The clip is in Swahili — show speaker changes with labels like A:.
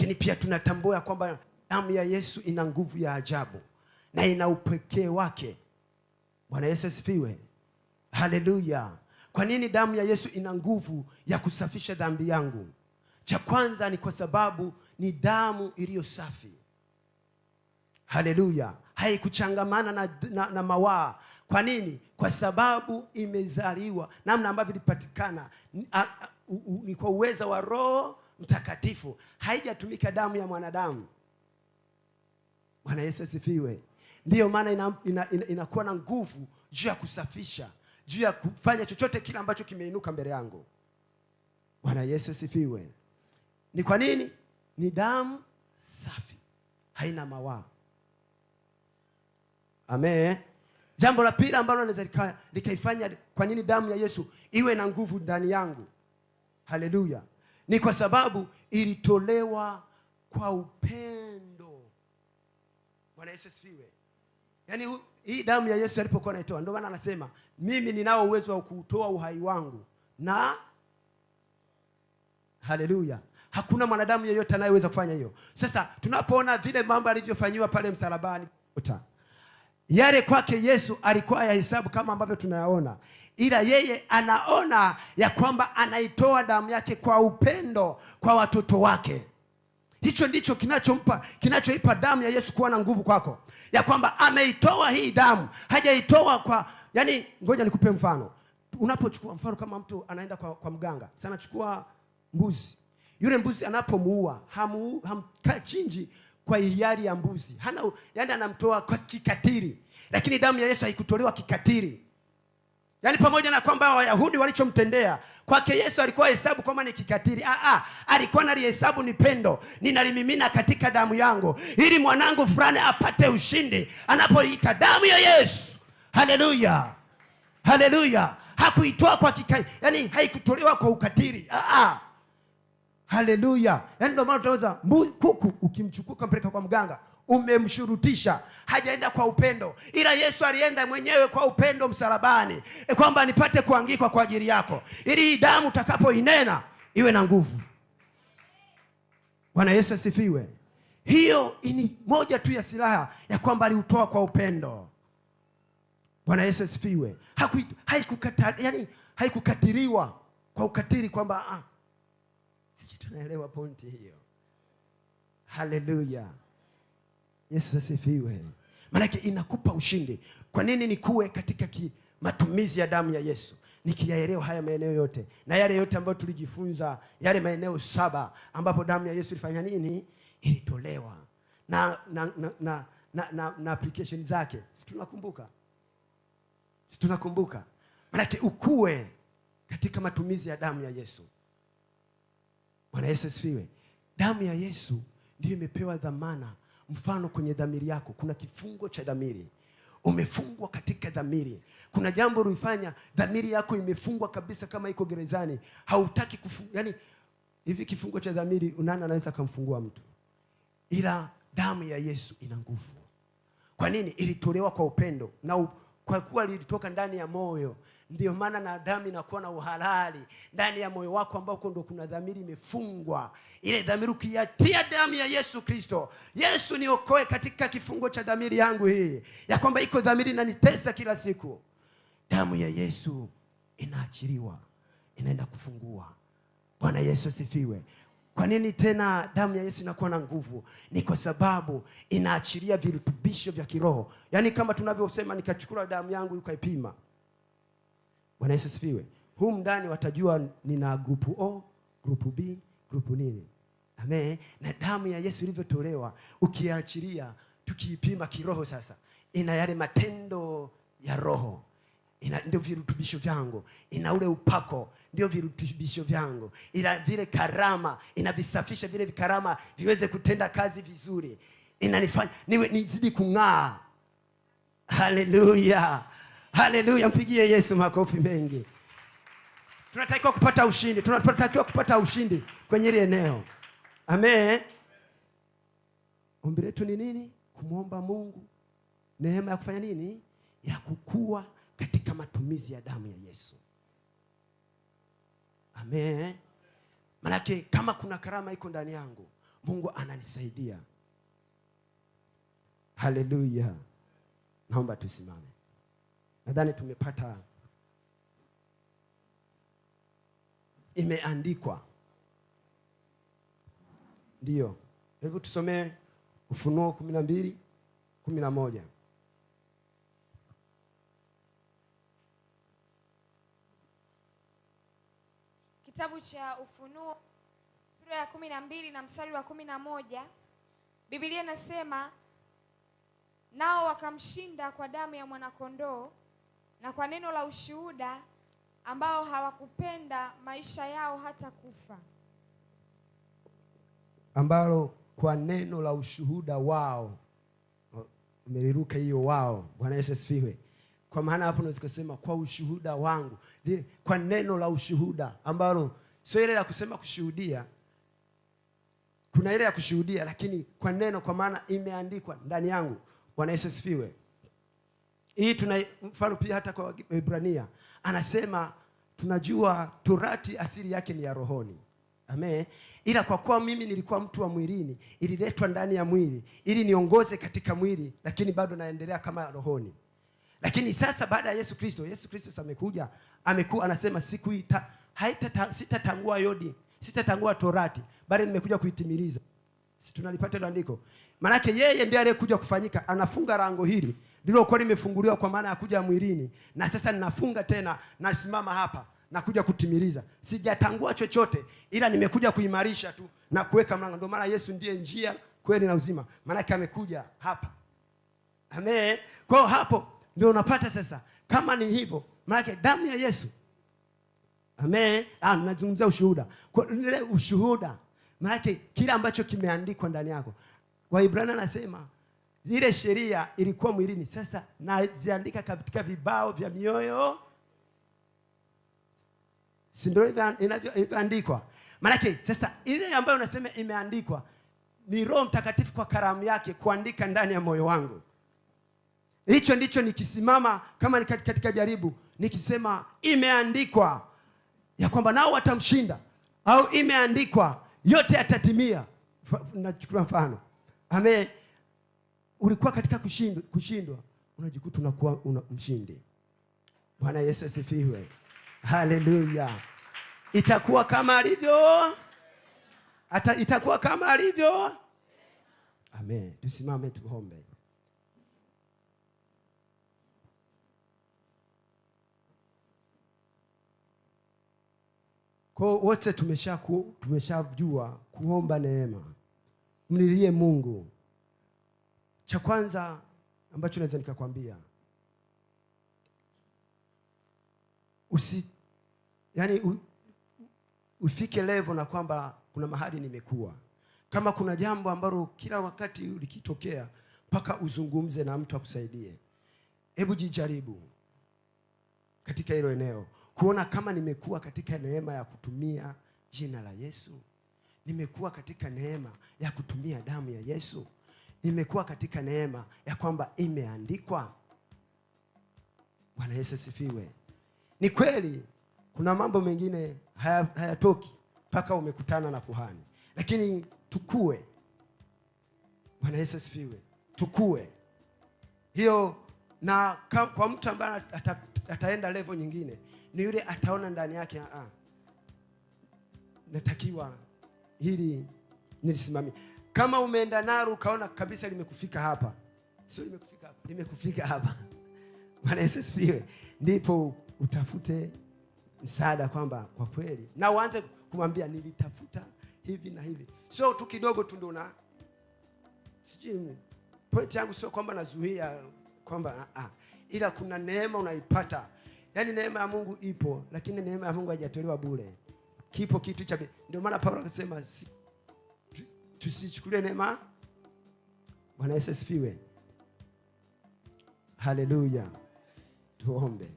A: Lakini pia tunatambua kwamba damu ya Yesu ina nguvu ya ajabu na ina upekee wake. Bwana Yesu asifiwe. Haleluya. Kwa nini damu ya Yesu ina nguvu ya kusafisha dhambi yangu? Cha kwanza ni kwa sababu ni damu iliyo safi. Haleluya. Haikuchangamana na mawaa. Kwa nini? Kwa sababu imezaliwa, namna ambavyo ilipatikana ni kwa uweza wa Roho Mtakatifu. Haijatumika damu ya mwanadamu. Bwana Yesu asifiwe. Ndiyo maana inakuwa na nguvu juu ya kusafisha, juu ya kufanya chochote kile ambacho kimeinuka mbele yangu. Bwana Yesu asifiwe. Ni kwa nini? Ni damu safi, haina mawaa. Amen. Jambo la pili ambalo naweza likaifanya kwa nini damu ya Yesu iwe na nguvu ndani yangu, haleluya, ni kwa sababu ilitolewa kwa upendo. Bwana Yesu asifiwe. Yaani hii damu ya Yesu alipokuwa anaitoa, ndio maana anasema mimi ninao uwezo wa kuutoa uhai wangu. Na haleluya, hakuna mwanadamu yeyote anayeweza kufanya hiyo. Sasa tunapoona vile mambo alivyofanywa pale msalabani, yale kwake Yesu alikuwa yahesabu kama ambavyo tunayaona, ila yeye anaona ya kwamba anaitoa damu yake kwa upendo kwa watoto wake. Hicho ndicho kinachoipa damu ya Yesu kuwa na nguvu kwako, ya kwamba ameitoa hii damu, hajaitoa kwa, yani ngoja nikupe mfano. Unapochukua mfano kama mtu anaenda kwa mganga, sana chukua mbuzi. Yule mbuzi anapomuua, hamchinji kwa hiari ya mbuzi. Hana, yani anamtoa kwa kikatili. Lakini damu ya Yesu haikutolewa kikatili. Yaani pamoja na kwamba Wayahudi walichomtendea, kwake Yesu alikuwa hesabu kama ni kikatili. Alikuwa analihesabu ni pendo. Ninalimimina katika damu yangu ili mwanangu fulani apate ushindi anapoita damu ya Yesu. Haleluya. Haleluya. Hakuitoa kwa kikatili. Yaani haikutolewa kwa ukatili. Haleluya. Yaani ndio maana tunaweza kuku ukimchukua ukampeleka kwa mganga, umemshurutisha, hajaenda kwa upendo. Ila Yesu alienda mwenyewe kwa upendo msalabani, kwamba nipate kuangikwa kwa ajili yako, ili damu utakapoinena iwe na nguvu. Bwana Yesu asifiwe. Hiyo ni moja tu ya silaha ya kwamba aliutoa kwa upendo. Bwana Yesu asifiwe. Yani haikukatiriwa kwa ukatili kwamba sisi tunaelewa pointi hiyo. Haleluya. Yesu asifiwe. Maana inakupa ushindi. Kwa nini nikuwe katika matumizi ya damu ya Yesu? Nikiyaelewa haya maeneo yote na yale yote ambayo tulijifunza, yale maeneo 7 ambapo damu ya Yesu ilifanya nini? Ilitolewa. Na na na na, na, na, na application zake. Si tunakumbuka? Si tunakumbuka? Maana ukue katika matumizi ya damu ya Yesu. Bwana Yesu asifiwe. Damu ya Yesu ndiyo imepewa dhamana. Mfano kwenye dhamiri yako kuna kifungo cha dhamiri. Umefungwa katika dhamiri. Kuna jambo ulifanya, dhamiri yako imefungwa kabisa kama iko gerezani. Hautaki kufunga. Yani hivi kifungo cha dhamiri nani anaweza kumfungua mtu? Ila damu ya Yesu ina nguvu. Kwa nini? Ilitolewa kwa upendo na kwa kuwa lilitoka ndani ya moyo. Ndio maana na damu inakuwa na uhalali ndani ya moyo wako ambao ndio kuna dhamiri imefungwa. Ile dhamiri ukiatia damu ya Yesu Kristo, Yesu niokoe katika kifungo cha dhamiri yangu hii, ya kwamba iko dhamiri inanitesa kila siku. Damu ya Yesu inaachiliwa, inaenda kufungua. Bwana Yesu asifiwe. Kwa nini tena damu ya Yesu inakuwa na nguvu? Ni kwa sababu inaachilia virutubisho vya kiroho. Yaani kama tunavyosema nikachukua damu yangu ukaipima. Bwana Yesu asifiwe. Humu ndani watajua nina group O, group B, group nini. Amen. Na damu ya Yesu ilivyotolewa, ukiachilia, tukiipima kiroho sasa, ina yale matendo ya roho. Ina ndio virutubisho vyangu, ina ule upako ndio virutubisho vyangu, ila vile karama inavisafisha vile karama viweze kutenda kazi vizuri, inanifanya niwe nizidi kung'aa. Haleluya. Haleluya, mpigie Yesu makofi mengi. Tunatakiwa kupata ushindi, tunatakiwa kupata ushindi kwenye ile eneo. Amen. Ombi letu ni nini? Kumuomba Mungu neema ya kufanya nini? Ya kukua katika matumizi ya damu ya Yesu. Amen. Manake kama kuna karama iko ndani yangu, Mungu ananisaidia. Haleluya. Naomba tusimame. Nadhani tumepata. Imeandikwa. Ndio. Hebu tusomee Ufunuo 12:11.
B: Kitabu cha Ufunuo sura ya 12 na mstari wa 11. Biblia inasema, nao wakamshinda kwa damu ya mwanakondoo na kwa neno la ushuhuda, ambao hawakupenda maisha yao hata kufa.
A: Ambalo kwa neno la ushuhuda wao. Umeliruka hiyo wao. Bwana Yesu asifiwe. Kwa maana hapo unaweza kusema kwa ushuhuda wangu. Kwa neno la ushuhuda ambalo sio ile ya kusema kushuhudia. Kuna ile ya kushuhudia, lakini kwa neno, kwa maana imeandikwa ndani yangu. Bwana Yesu asifiwe. Hii tuna mfano pia hata kwa Waebrania. Anasema tunajua torati asili yake ni ya rohoni. Amen. Ila kwa kuwa mimi nilikuwa mtu wa mwilini, ililetwa ndani ya mwili ili niongoze katika mwili, lakini bado naendelea kama rohoni. Lakini sasa baada ya Yesu Kristo, Yesu Kristo amekuja, amekuwa anasema siku sitatangua yodi, sitatangua torati, bali nimekuja kuitimiliza. Si tunalipata hilo andiko? Maana yeye ndiye aliyekuja kufanyika, anafunga lango hili lililokuwa limefunguliwa kwa maana ya kuja mwilini, na sasa ninafunga tena, nasimama hapa nakuja kutimiliza. Sijatangua chochote, ila nimekuja kuimarisha tu na kuweka mlango. Ndio maana Yesu ndiye njia, kweli na uzima. Maana amekuja hapa. Amen. Kwa hapo ndio unapata sasa. Kama ni hivyo, maana damu ya Yesu. Amen. Nazungumzia ushuhuda. Kwa ile ushuhuda, maana kile ambacho kimeandikwa ndani yako. Waebrania anasema zile sheria ilikuwa mwilini, sasa naziandika katika vibao vya mioyo. Si ndio inavyoandikwa? Maana sasa ile ambayo unasema imeandikwa ni Roho Mtakatifu kwa karamu yake kuandika ndani ya moyo wangu. Hicho ndicho nikisimama kama katika jaribu, nikisema imeandikwa ya kwamba nao watamshinda, au imeandikwa yote yatatimia. Nachukua mfano. Amen. Ulikuwa katika kushindwa, unajikuta unakuwa mshindi. Bwana Yesu asifiwe. Haleluya. Itakuwa kama alivyo. Itakuwa kama alivyo. Amen. Tusimame tuombe. Kwa wote tumeshajua kuomba neema. Mlilie Mungu. Cha kwanza ambacho naweza nikakwambia, ufike level na kwamba kuna mahali nimekuwa. Kama kuna jambo ambalo kila wakati likitokea mpaka uzungumze na mtu akusaidie, hebu jijaribu katika hilo eneo kuona kama nimekuwa katika neema ya kutumia jina la Yesu, nimekuwa katika neema ya kutumia damu ya Yesu, nimekuwa katika neema ya kwamba imeandikwa. Bwana Yesu asifiwe. Ni kweli kuna mambo mengine hayatoki mpaka umekutana na kuhani, lakini tukue. Bwana Yesu asifiwe. Tukue hiyo. Na kwa mtu ambaye ataenda level nyingine ni yule ataona ndani yake, natakiwa hili nilisimamie. Kama umeenda nalo ukaona kabisa limekufika hapa, sio limekufika hapa, limekufika hapa. Bwana Yesu asifiwe. Ndipo utafute msaada kwamba kwa kweli, na uanze kumwambia nilitafuta hivi na hivi. Sio tu kidogo tu ndio na sijui. Point yangu sio kwamba nazuia kwamba ila kuna neema unaipata. Yaani neema ya Mungu ipo, lakini neema ya Mungu haijatolewa bure. Kipo kitu cha, ndio maana Paulo akasema tusichukulie neema. Bwana Yesu asifiwe. Haleluya. Tuombe.